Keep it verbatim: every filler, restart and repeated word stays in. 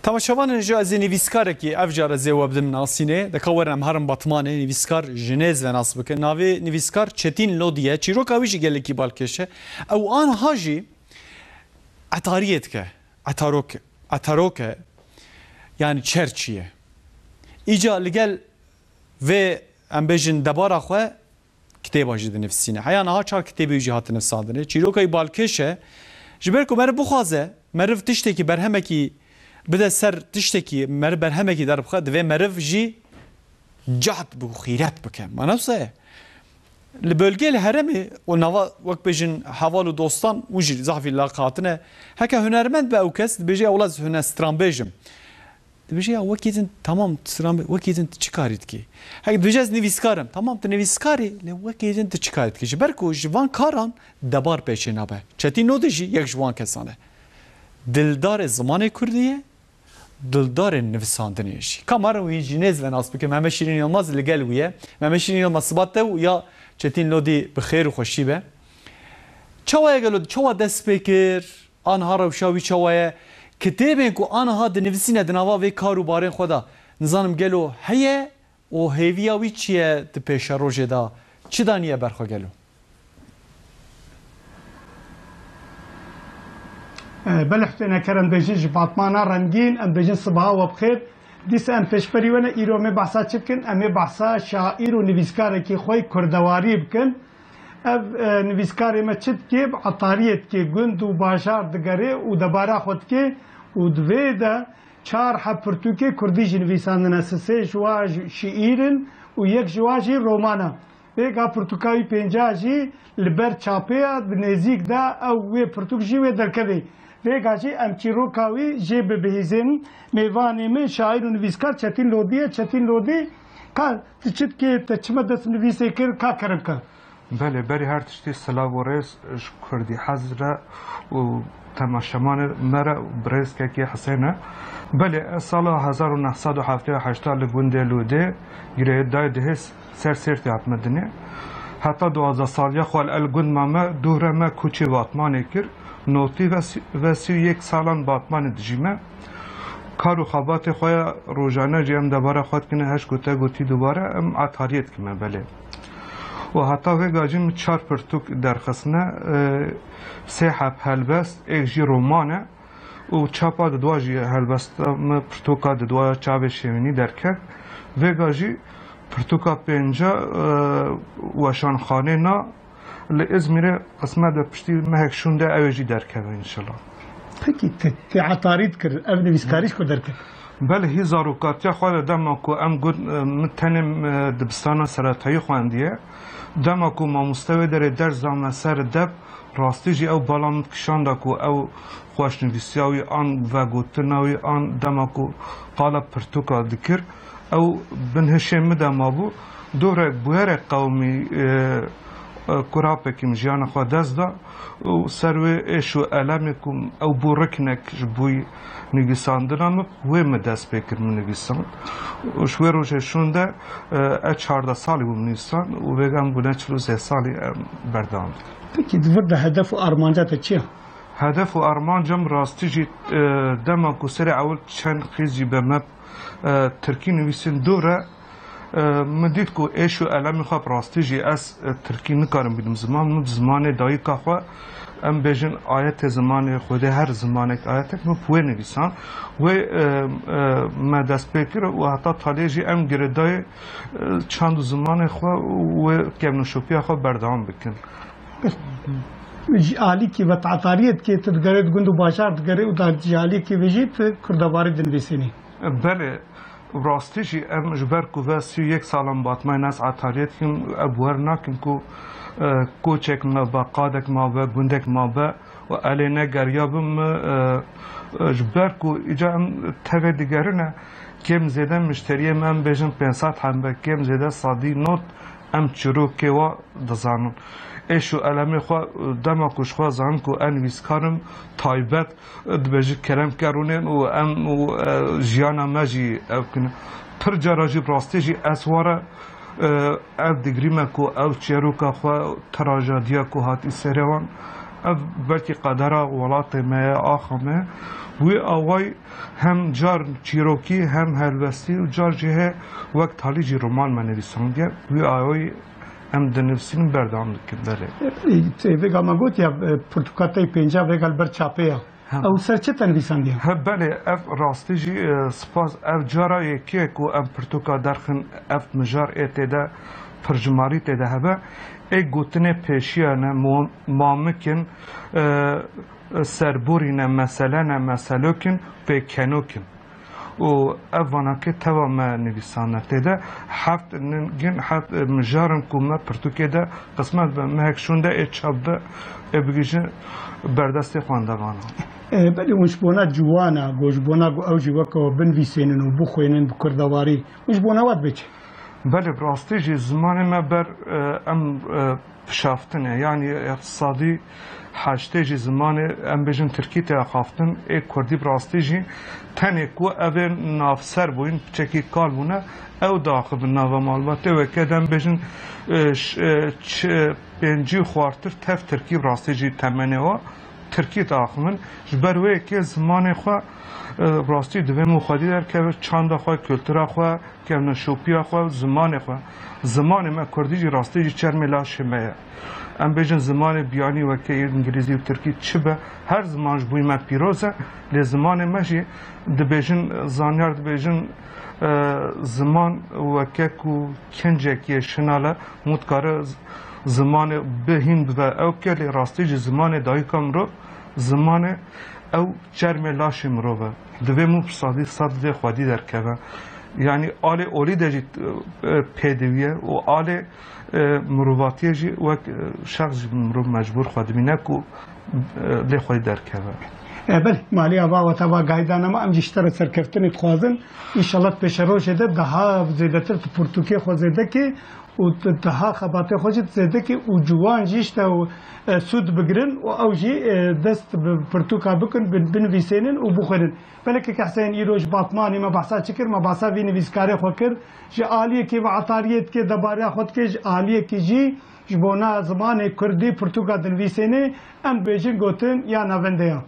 Temaşevanên ji ez ê nivîskarekî ev car ez ê we bidim nasînê. Deka werin em herin Batmanê, nivîskar ji nêz ve nas bikin. Navê nivîskar Çetîn Lodî ye. Çîroka wî jî gelekî balkêş e. Ew anha jî etariyê dike. Etarok, etarok e. Yani çerçî ye. Îca li gel vê, em bêjin, debara xwe kitêba jî dinivîsîne. Heya niha çar kitêbê wî jî hatine nivîsandinê. Çîroka wî balkêş e. Ji ber ku meriv bixwaze, meriv tiştekî, berhemekî bide ser tiştekî, meriv berhemekî derbixe, divê meriv jî cehd bi xîret bike. Mana wisa ye. Li bölgeyê, li herêmê û nava, wek bêjin, heval û dostan û jî zehfî laq hatine. Heke hunermend be ew kes, dibêje, "Ya wela ez hune stranbêj im." Dibêje, "Ya wekî din, tamam, stranbêj, wekî din tu çi karî dikî?" Heke dibêje, "Ez nivîskar im." Tamam, tu nivîskar î, lê wekî din tu çi karî dikî? Ji ber ku ji van karan debar pêşê nabe. Çetîn Lodî jî yek ji wan kesan e. Dildarê zimanê kurdî ye, dildarên nivîsandinê jî. Ka ma re wî jî nêz ve nas bikin. Mehmet Şîrîn Yilmaz li gel wî ye. Mehmet Şîrîn Yilmaz, sibat te û ya Çetîn Lodî bi xêr û xweşî be. Çawa ye gelo, çawa dest pê kir? Anha rewşa wî çawa ye? Kitêbên ku anha dinivîsîne di nava vê kar û barên xwe de, nizanim gelo heye û hêviya wî çi ye di pêşerojê de? Çi daniye ber xwe gelo? E, belê Huseyne Kerem, bêjin ji Batmana rengîn, em bêjin sibaha we bi xêr. Dîsa em pêşberî we ne, îro em ê behsa çi bikin? Em ê behsa şaîr û nivîskarekî xwe yê kurdewarî bikin. Ev, e, nivîskarê me çi dikê? Bi etariyê dikê, gund û bajar digere û debara xwe dikê û di vê de çar heb pirtûkê kurdî jî nivîsandine. Sisê ji wa ji şiîr in û yek ji wa jî roman e. Vêga pirtûka wî pênca jî li ber çapê ye, di nêzîk de ew wê pirtûk jî wê derkevê. Vêga jî em çîroka wî jê bibihîzin. Mêvanê min şaîr û nivîskar Çetîn Lodî ye. Çetîn Lodî, ka tu çi dikê, te çima dest nivîsê kir, ka kerem ke? Belê, berî her tiştî silav û rêz ji kurdî hezre û temaşevanê me re û birêzkekê Hisên e. Belê, ez sala hezar û neh sed û heftê û heşt li gundê Lûdê girêdayê dihê ser Sêrtê hatime dinê. Heta duwazdeh saliya xwe li el gund mame, dûre me koçê Batmanê kir. Notî ve sî-, ve sî û yek salan Batmanê dijîme. Kar û xebatê xwe ya rojane jî em debara xwe dikine, heş gote gotî dubare, em etariyê dikime belê. Û heta vêga jî min çar pirtûk derxistine, e, sê heb helbest, êk jî roman e. Û çapa didwa jî helbesta min pirtûka didwa Çavê Şêwînî derket. Vêga jî pirtûka pênca, e, Weşanxanê Na, li Îzmîrê qismet be piştî mehek şûnde ew ê jî derkeve înşallah. Pekî, te, te etarî dikir, ev nivîskarî ji ku derket? Belê, hî zarokatiya xwe de dema ku em got, e, min tenê, e, dibistana seretayî xwendiye. Dema ku mamoste wê derê ders da me ser dep, rastî jî ew bala min dikişanda ku ew xweşnivîsiya wî an vegotina wî an dema ku qala pirtûka dikir, ew bin hişê min de mabû. Dorek bûyerek qewimî, e, e, kurapekî min jiyana xwe dest da û ser wê êş û elemê ku ew bû riknek ji bo nivîsandina min, wê min dest pê kir min nivîsand. Û ji wê rojê şûnde, e, ez çardeh salî bûm nivîsan û vêga em bûne çil û sê salî em berdewam dikin. Pekî, di vir de hedef û armanca te çi ye? Hedef û armanca min rastî jî, e, dema ku serê ewil çend xîz jî be me, e, tirkî nivîsîn dûr e. E, min dît ku êş û elemê xwe bi rastî jî ez, e, tirkî nikarim bînim ziman. Min bi zimanê dayika xwe, em bêjin ayetê zimanê Xwedê, her zimanek ayetek, min bi wê nivîsan. Wê, e, e, me dest pê kir û heta taliyê jî em girêdayê, e, çand û zimanê xwe û wê kevnoşopiya xwe berdewam bikin. Ji alîkî ve tu etariyê dikê, tu digerê di gund û bajar digerê û da ji alîkî ve jî tu kurdebarî dinivîsînî. Belê, rastî jî em ji ber ku ve sî û yek salan Batmanê ez etariyê dikim, ev wer nakim ku, e, koçek me be, qadek ma be, gundek ma be û elê ne geriya bim, e, e, ji ber ku îca em tevê digerine, kêm zêde mişteriyê me, em bêjin pênc sed hembe, kêm zêde sedî not em çîrokê wa dizanin. Êş û elemê xwe, dema ku ji xwe zanin ku em nivîskar in taybet, dibêjin kerem ke rûnên û em û, e, jiyana me jî ew kin. Pir cara jî bi rastî jî ez were, e, ev digrî me ku ew çîroka xwe, trajediya ku hatî serê wan, Ev belkî qedera welatê me ye, axa me. Wî awayî hem car çîrokî, hem helbestî û car jî he wek talî jî roman me nivîsandiye. Wî awayî em dinivîsînin, berdewam dikin, belê. E, e, vêga me got ya, e, pirtûka te yê pênca vêga li ber çapê ya. Ha. Ew ser çi te nivîsandiye? He, belê, ev rastî jî, e, spas, ev cara yekê ye ku em pirtûka derxin, ev mijar ê tê de, pirjimarî tê de hebe. Ê gotinê pêşiya ne, mo-, mamik in, e, serborî ne, mesele ne, meselok in, pêkenok in. Û ev vanakê teva me nivîsane. Tê de heft ningin, heft, e, mijar in ku me pirtûkê de qismet be, mehek şûnde ê çap be, ê bigihîjin berdestê xwendevanan. E, belê hûn ji bona ciwana, ku ji bona ku ew jî weke we binivîsênin û bixwênin bi kurdewarî, hûn ji bona we dibê çi? Belê, bi rastî jî zimanê me ber, e, em, e, pişaftin e. Yanî, e, sedî heştê jî zimanê, em bêjin, tirkî tê axaftin, ê kurdî bi rastî jî tenê ku ev ê navser bûyîn, piçekî kal bûne, ew diaxivin nava malbatê. Weke dem bêjin, e, ş-, e, ç-, pêncî xwartir tev tirkî bi rastî jî temenê wa tirkî diaxivin. Ji ber wê yekê zimanê xwe, e, bi rastî divê min xwedî derkeve, çanda xwe, kultura xwe, kevneşopiya xwe, zimanê xwe. Zimanê me kurdî jî rastî jî çermê laşê me ye. Em bêjin zimanê biyanî weke îngilîzî û tirkî çi be, her ziman ji bo me pîroz e, lê zimanê me jî dibêjin, zanyar dibêjin, e, ziman weke ku kincekî ye şinal e, hûn dikare z-, zimanê bi hîn bibe ew ke, lê rastî jî zimanê dayika mirov, zimanê ew çermê laşê mirov e. Divê min bi sedî sed vê xwedî derkeve. Yanî alê olî de jî, e, pêdivî ye û alê, e, mirovatiyê jî wek, e, şexs jî mirov mecbûr xwe dimîne ku, e, lê xwedî derkeve. E, belê, malî ava weta va gaydana me, em jî ji te re serkeftinê dixwazin. Înşallah di pêşerojê de daha zêdetir tu pirtûkê xwe zêde kî û tu daha xebatê xwe jî zêde kî û ciwan jî ji te, e, sûd bigirin û ew jî, e, dest bi pirtûka bikin, bin-, binivîsênin û bixwînin. Belê keke Hesên îro ji Batmanê me behsa çi kir? Me behsa vî nivîskarê xwe kir. Ji aliyekî ve etariyê dike, debariya xwe dike, ji aliyekî jî ji bona zimanê kurdî pirtûka dinivîsênê, em bêjin gotin ya navendeyan.